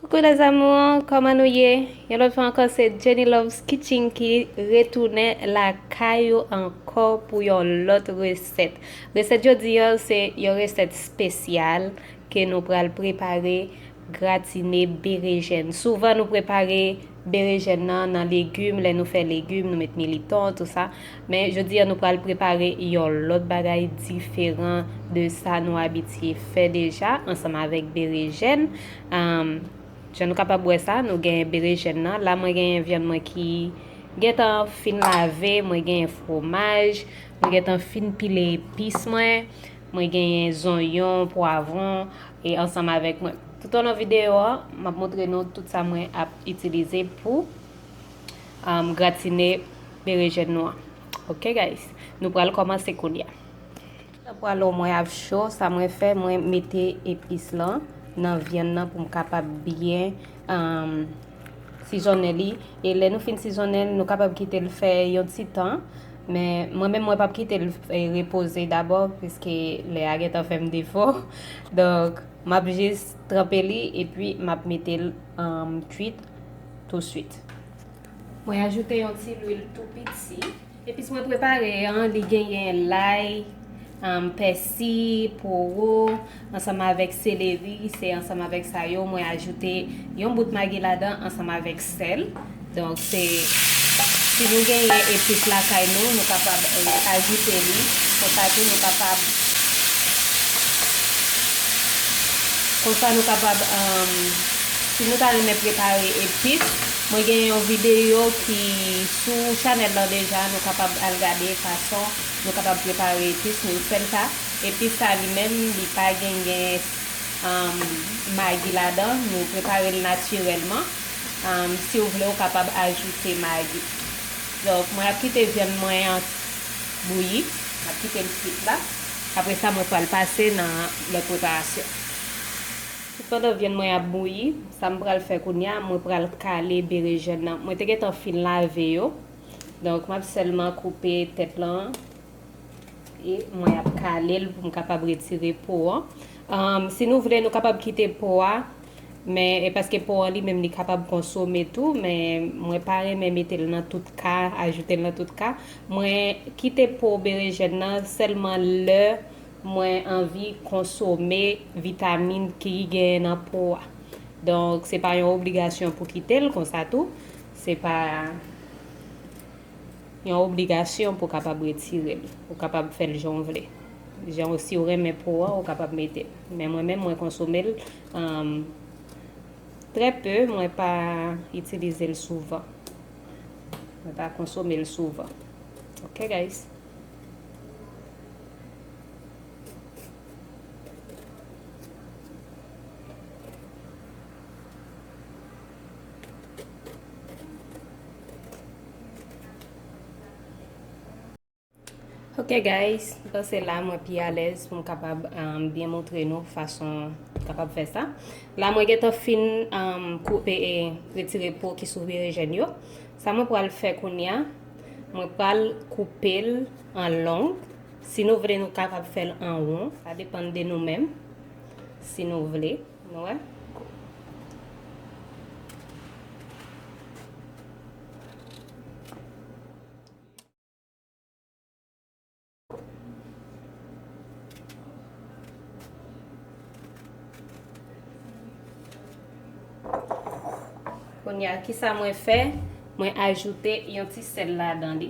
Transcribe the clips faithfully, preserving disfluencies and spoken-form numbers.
Coucou les amours, kòman nou ye? Yon lòt fwa ankò, se Jenny Loves Kitchen ki retounen lakay ou ankò pou yon lòt resèt. Resèt jodi a, se yon resèt espesyal ke nou pral prepare, gratine berejèn. Souvan nou prepare berejèn nan nan legim, lè nou fè legim, nou met militon, tou sa. Men jodi a nou pral prepare yon lòt bagay diferan de sa nou abitye fè deja ansanm avèk berejèn. Am, jan nou kapab wè sa, nou gen berejèn nan. La mwen gen vyann mwen ki gentan fin lave, mwen gen fwomaj, mwen gentan fin pile epis mwen, mwen genyen zonyon, pwavwon, e ansanm avèk mwen. Toutolon videyo a, m ap montre nou tout sa mwen ap itilize pou, um, gratine berejèn nou an. Ok, guys? Nou pral kòmanse kounye a. Pwalo mwen ap cho, sa mwen fè, mwen mete epis lan nan vyann nan pou m kapab byen, um, sizonnen li. E lè nou fin sizonnen l, nou kapab kite l fè yon ti tan. Men mwen menm, mwen p ap kite l, eh, repoze dabò, piske lè a gentan fè m defo. Donk, m ap jis tranpe li epi m ap mete l, um, kwit touswit. Mwen ajoute yon ti lwil tou piti. Epis mwen prepare an, li genyen lay, um, pèsi, powo, ansanm avèk seleri, se ansanm avèk sa yo mwen ajoute yon bout magi ladan ansanm avèk sèl. Donk, se, si nou genyen epis lakay nou, nou kapab, eh, ajoute li. Konsa tou, nou kapab, konsa nou kapab, um, si nou ta renmen prepare epis, mwen gen yon videyo ki sou chanèl lan deja, nou kapab al gade fason nou kapab prepare epis, men sèl sa, epis sa li menm, li pa genyen, um, magi ladan, nou prepare l natirèlman. Um, si w vle, ou kapab ajoute magi. Donk, mwen ap kite vyann mwen an bouyi, m ap kite l kwit la. Apre sa, mwen pral pase nan lòt preparasyon. Tout pandan vyann mwen ap bouyi, sa m pral fè kounye a, mwen pral kale berejèn nan. Mwen te gentan fin lave yo. Donk, m ap sèlman koupe tèt lan. E mwen ap kale l pou m kapab retire po an. Um, si nou vle, nou kapab kite po a. Men, e paske po an li menm, li kapab konsome tou. Men, mwen pa renmen mete l nan tout ka, ajoute l nan tout ka. Mwen kite po berejèn nan sèlman lè mwen anvi konsome vitamin ki genyen nan po a. Donk, se pa yon obligasyon pou kite l konsa tou. Se pa yon obligasyon pou w kapab retire l. Ou kapab fè l jan w vle. Jan w, si w renmen po a, ou kapab mete l. Men mwen menm, mwen konsome l, um, trè pe, mwen pa itilize l souvan. Mwen pa konsome l souvan. Ok, guys? Ok, guys, m panse la mwen pi alèz pou m kapab, um, byen montre nou fason m kapab fè sa. La mwen gentan fin, um, koupe e retire po ki sou berejèn yo. Sa mwen pral fè kounye a, mwen pral koupe l an long. Si nou vle, nou kapab fè l an won. Sa depann de nou menm. Si nou vle, nou wè. Kounye a, kisa mwen fè? Mwen ajoute yon ti sèl ladan li.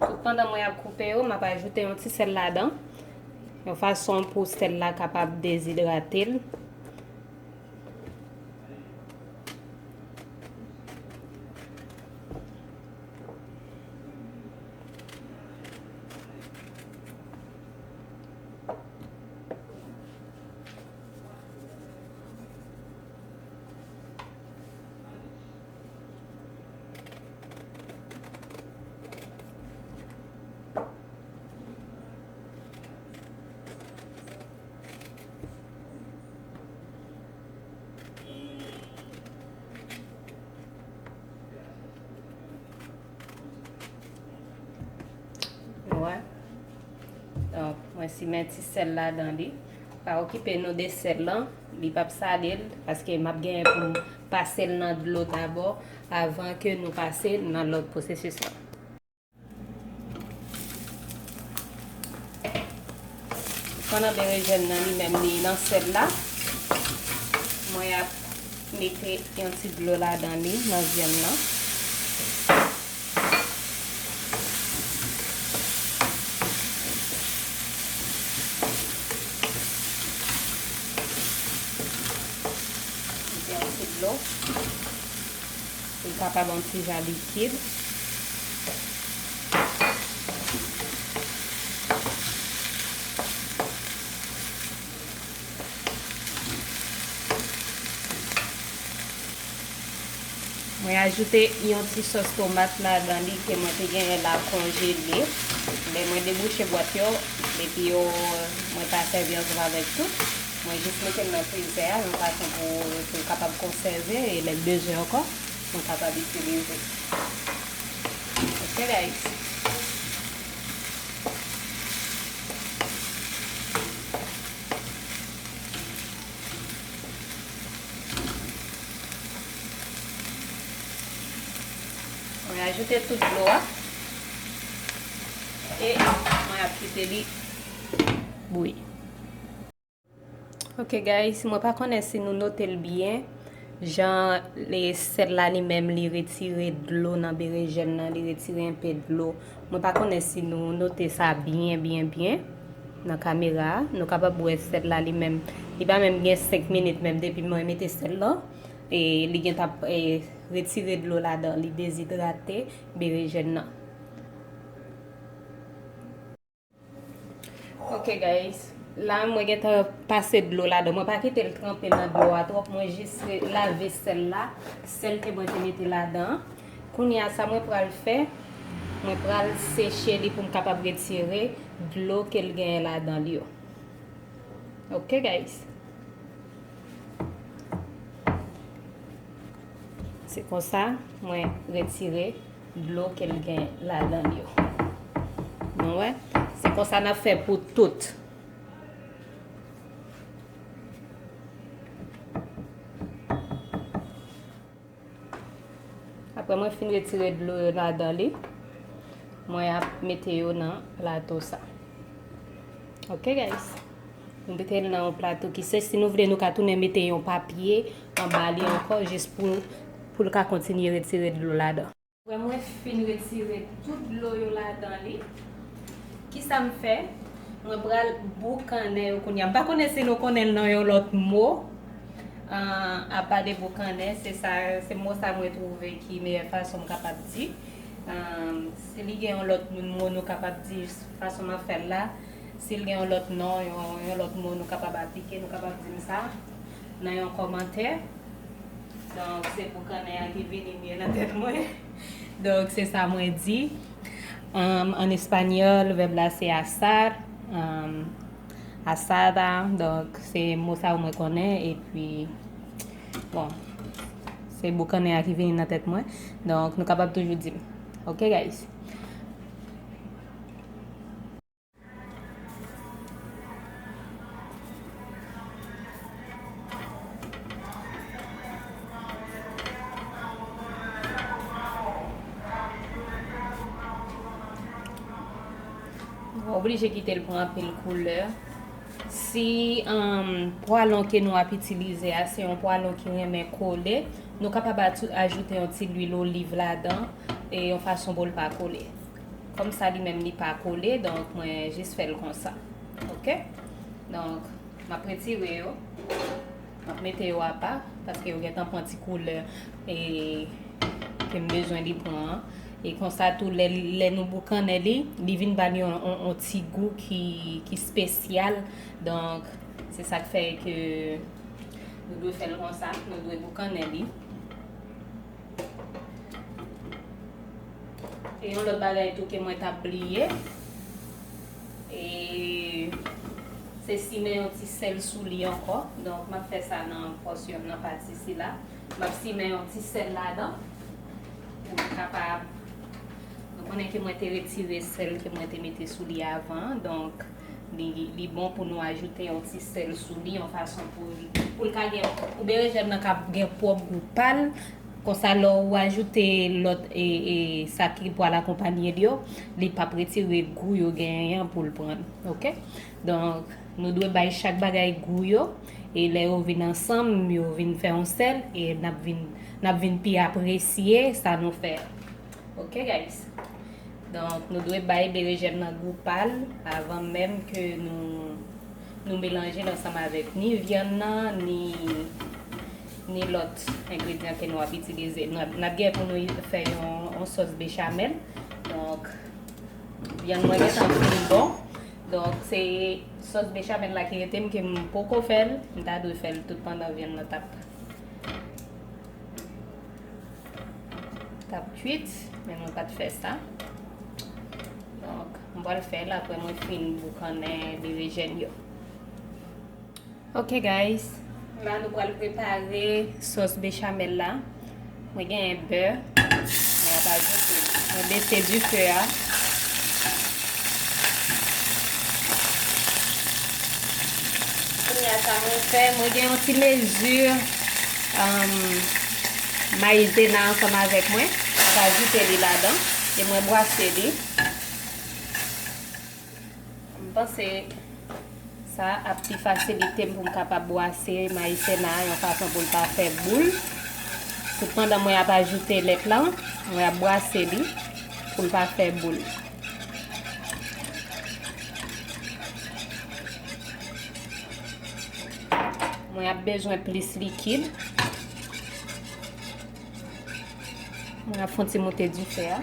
Tout pandan mwen ap koupe yo, m ap ajoute yon ti sèl ladan. Yon fason pou sèl la kapab dezidrate l. Wè. Donk, mwen simen ti sèl ladan li. Pa okipe nou de sèl lan, li p ap sale l, paske m ap genyen pou m pase l nan dlo dabò, avan ke nou pase nan lòt pwosesis lan. Pandan berejèn nan li menm li nan sèl la, mwen ap mete yon ti dlo ladan li nan vyann nan. Mete yon ti dlo. Li kapab yon ti jan likid. Mwen ajoute yon ti sòs tomat ladan li ke mwen te genyen la konjele. Lè mwen debouche bwat yo, epi yo, mwen pa sèvi ansanm avèk tout. Mwen jis mete l nan frizè a, yon fason pou, pou l kapab konsève, e lè m bezwen ankò, mwen kapab itilize. Ok, guys. Mwen ajoute tout dlo a. E mwen ap kite li bouyi. Ok, guys, mwen pa konnen si nou note l byen. Jan le sèl la li menm, li retire dlo nan berejèn nan, li retire enpe dlo. Mwen pa konnen si nou note sa byen, byen, byen nan kamera a. Nou kapab wè sèl la li menm, li pa menm gen senk minit menm depi mwen mete sèl lan. E li gentan, e, retire dlo ladan, li dezidrate berejèn nan. Ok, guys. La, mwen gentan pase dlo ladan. Mwen pa kite l tranpe nan dlo a twòp. Mwen jis re-, lave sèl la. Sèl ke mwen te mete ladan. Kounye a, sa mwen pral fè, mwen pral seche li pou m kapab retire dlo ke l genyen ladan li yo. Ok, guys. Se konsa mwen retire dlo ke l gen ladan l yo. Nou wè? Se konsa n ap fè pou tout. Apre mwen fin retire dlo yo ladan li, mwen ap mete yo nan plato sa. Ok, guys. Nou mete l nan yon plato ki sèch. Si nou vle, nou ka tounen mete yon papye anba li ankò, jis pou, pou l ka kontinye retire dlo ladan. Apre mwen fin retire tout dlo yo ladan li, kisa m fè? Mwen pral boukannen yo kounye a. M pa konnen si nou konnen l nan yon lòt mo, ah, apa de boukannen, se sa, se mo sa mwen twouve ki meyè fason m kapab di. Ah, si li gen yon lòt mo, nou kapab di fason m ap fè l la. Si l gen yon lòt non, yon, yon lòt mo nou kapab aplike, nou kapab di m sa nan yon kòmantè. Donk, se boukannen an ki vini mye nan tèt mwen. Donk, se sa mwen di. Ann, ann espanyòl, vèb la se asar, ann, asada. Donk, se mo sa yo mwen konnen. Epi, bon, se boukannen an ki vini nan tèt mwen. Donk, nou kapab toujou di m. Ok, guys? Ou oblije kite l pran anpil koulè. Si, um, pwalon ke nou ap itilize a, se yon pwalon ki renmen kole, nou kapab atu-, ajoute yon ti lwil oliv ladan, e yon fason pou l pa kole. Kòm sa li menm li pa kole, donk mwen jis fè l konsa. Ok? Donk, m ap retire yo. M ap mete yo apa, paske yo gentan pran ti koulè, e, ke m bezwen li pran an. E konsa tou, lè, lè nou boukannen li, li vin ba li yon, yon, yon ti gou ki, ki espesyal. Donk, se sa k fè ke nou dwe fè l konsa, nou dwe boukannen li. E yon lòt bagay tou ke mwen t ap bliye, e se simen yon ti sèl sou li ankò. Donk, m ap fè sa nan pòsyon m, nan pati sila. M ap simen yon ti sèl ladan pou l kapab, nou konnen ke mwen te retire sèl ke mwen te mete sou li avan an. Donk, Li, li bon pou nou ajoute yon ti sèl sou li, yon fason pou, pou l ka gen, pou berejèn nan ka gen pwòp gou pa l. Konsa, lè w ajoute lòt, e, e, sa ki pral akonpanye l yo, li p ap retire gou yo genyen an pou l pran, oke? Donk, nou dwe bay chak bagay gou yo, e lè yo vin ansanm, yo vin fè yon sèl, e n ap vin, n ap vin pi apresye sa nou fè a. Oke, guys? Donk, nou dwe bay berejèn nan gou pa l avan menm ke nou, nou melanje l ansanm avèk ni vyann nan, ni, ni lòt engredyan ke nou ap itilize. N ap, n ap gen pou nou fè yon, yon sòs bechamèl. Donk, vyann mwen gentan fin bon. Donk, se sòs bechamèl la ki rete m ke m poko fè l. M ta dwe fè l tout pandan vyann nan t ap t ap kwit, men mwen pa t fè sa. Donk, mwen pral fè l apre mwen fin boukannen berejèn yo. Ok, guys. La, nou pral prepare sòs bechamèl la. Mwen genyen bè. Mwen ap ajoute. Mwen bese dife a. Kounye a sa mwen fè, mwen gen yon ti mezi, um, mayizena ansanm avèk mwen. Mwen ap ajoute li ladan e mwen bwase li. M panse sa ap pi fasilite m pou m kapab bwase mayizena a yon fason pou l pa fè boul. Tout pandan mwen ap ajoute lèt la, mwen ap bwase li pou l pa fè boul. Mwen ap bezwen plis likid. Mwen ap fè yon ti moute dife a.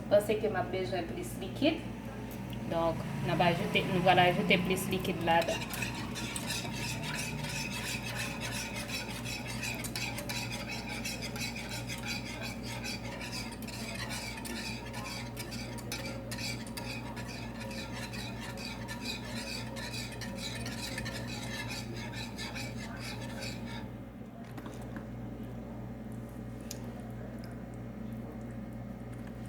Panse ke m ap bezwen plis likid. Donk, n ap ajoute, nou pral ajoute plis likid ladan.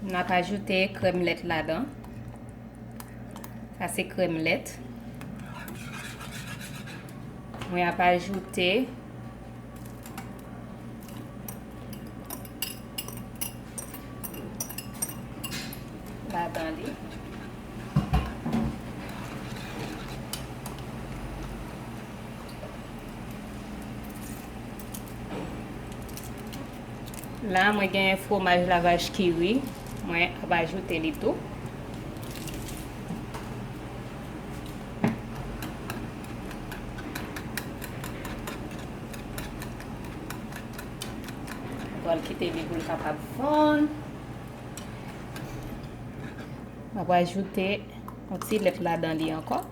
N ap ajoute krèm lèt ladan. Sa se krèm lèt. Mwen ap ajoute ladan li. La, mwen gen fwomaj lavaj ki ri. Mwen ap ajoute li tou. Mwen pral kite li pou l kapab fonn. Mwen ap ajoute yon ti lèt ladan li ankò.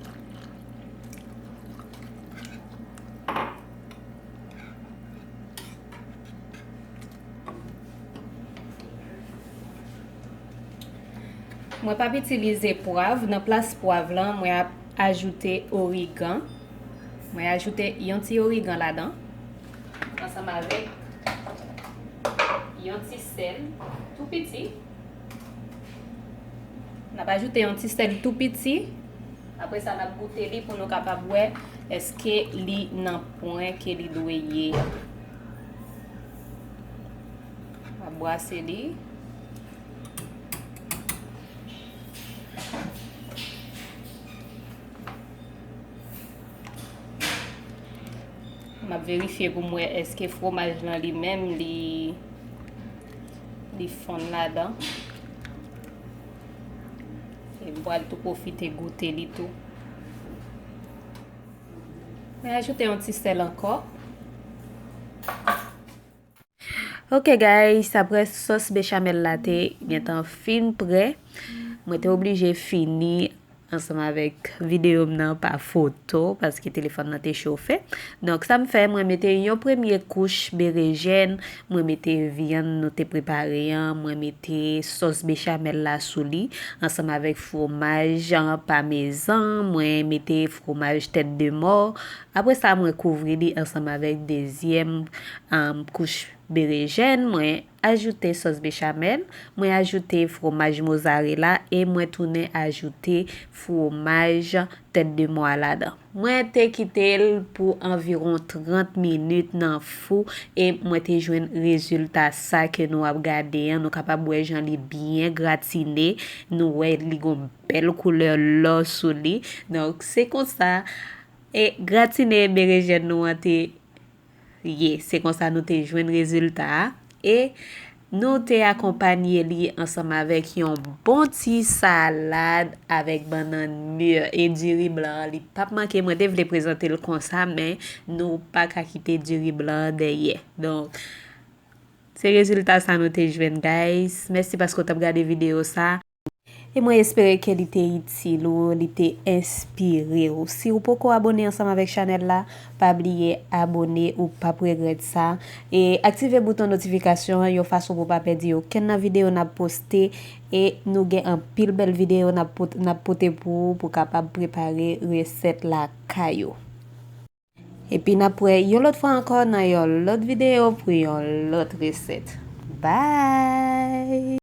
Mwen p ap itilize pwav. Nan plas pwav lan, mwen ap ajoute origan. Mwen ajoute yon ti origan ladan, ansanm avèk yon ti sèl tou piti. N ap ajoute yon ti sèl tou piti. Apre sa, n ap goute li pou nou kapab wè èske li nan pwen ke li dwe ye. N ap bwase li. M ap verifye pou m wè èske fwomaj lan li menm li, li fonn ladan. E m pral tou pwofite goute li tou. Mwen ajoute yon ti sèl ankò. Ok guys, apre sòs bechamel la te gentan fin prè, mwen te oblije fini ansanm avèk videyo m nan pa foto, paske telefòn nan te chofe. Donk, sa m fè, mwen mete yon premye kouch berejèn, mwen mete vyann nou te prepare an, mwen mete sòs bechamel la sou li, ansanm avèk fwomaj an pamezan, mwen mete fwomaj tèt de mò. Apre sa, mwen kouvri li ansanm avèk dezyèm, um, kouch berejèn, mwen ajoute sòs bechamel, mwen ajoute fromaj mozarela e mwen tounen ajoute fromaj tèt de mwa ladan. Mwen te kite l pou anviwon trant minit nan fou e mwen te jwenn rezilta sa ke nou ap gade an. Nou kapab wè jan li byen gratine, nou wè li gon bèl koulè lò sou li. Donk, se konsa e gratine berejèn nou an te ye. Se konsa nou te jwenn rezilta a. E nou te akonpanye li ansanm avèk yon bon ti salad avèk bannann mir e diri blan an. Li p ap manke. Mwen te vle prezante l konsa, men nou pa ka kite diri blan an dèyè. Donk, se rezilta sa nou te jwenn, guys. Mèsi paske w t ap gade videyo sa. E mwen espere ke li te itil ou, li te enspire w. Si w poko abone ansanm avèk chanèl la, pa bliye abone, ou p ap regrèt sa. E aktive bouton notifikasyon an yon fason pou w pa pèdi okenn nan videyo n ap poste. E nou gen anpil bèl videyo n ap pot-, n ap pote pou ou pou w kapab prepare resèt lakay ou. Epi n ap wè yon lòt fwa ankò nan yon lòt videyo pou yon lòt resèt. Bye!